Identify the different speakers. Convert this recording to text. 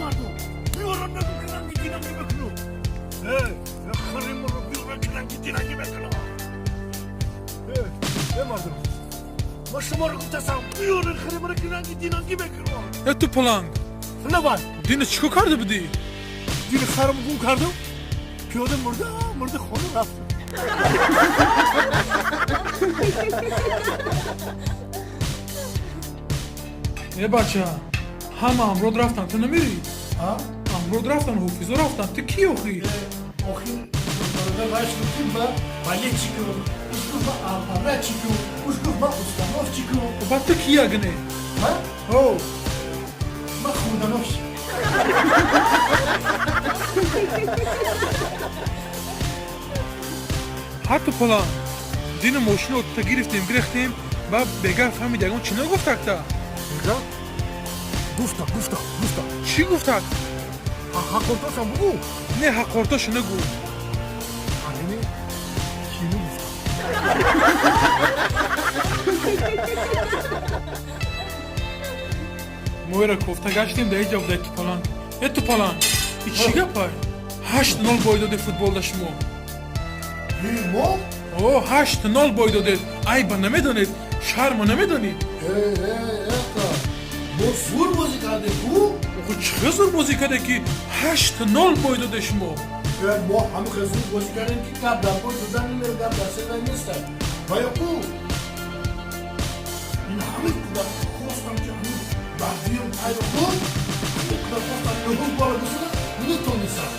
Speaker 1: Мардум, биёрам, нагу, ки ранги динанги мекунам. Хари моро биёрам, ки ранги динанги мекунам. Э, мардум, ма шуморо гуфтасам, биёрен хари маро, ки ранги динанги мекунам.
Speaker 2: Э, ту паланг.
Speaker 1: Набай.
Speaker 2: Дина чӣ кор карда будӣ?
Speaker 1: Дини харам гум кардам, пиёда мурда мурда хона рафтам.
Speaker 2: Э, бача, ҳама амрод рафтан, ту намерӣ?
Speaker 1: А?
Speaker 2: Амрод рафтан, ҳофизо рафтан, ту ки охӣ?
Speaker 1: Охир бародар вайш гуфтим ба болельщику, уш гуфт ба аппаратчику, уш гуфт ба установщику.
Speaker 2: Ба ту ки ягне?
Speaker 1: Ма?
Speaker 2: О.
Speaker 1: Ма хурдановщик.
Speaker 2: Ҳар ту паланг, дина мошино та гирифтем, гирехтем, ба бега фаҳмид, ягон чӣ нагуфтакта?
Speaker 1: Бега гуфта, гуфта, гуфта.
Speaker 2: Чӣ гуфтак?
Speaker 1: Ҳақортошам бугу.
Speaker 2: Не, ҳақортоша нагу.
Speaker 1: Ане, чину гуфта.
Speaker 2: Моира кофта гаштем, дар ҷо будай ту паланг. Э, ту паланг, и чӣ гапай, 8-0 бой доде футболда шумо?
Speaker 1: Мо?
Speaker 2: О, 8-0 бой додед, айба намедонед, шарма намедонед.
Speaker 1: Мо зур бозӣ кардем ку.
Speaker 2: Охо, чӣ хел зур бозӣ карде, ки 8-0 бой доде шумо?
Speaker 1: Мо ҳамин хел зур бозӣ кардем, ки гап дар бой додан намер, гап дар сера нестад. Вая ку ин ҳамин қадар хостам, ки ҳамин бардиём пайдо кун, ҳамин қадар хостам, нуҳум бола бизанам, натонистам.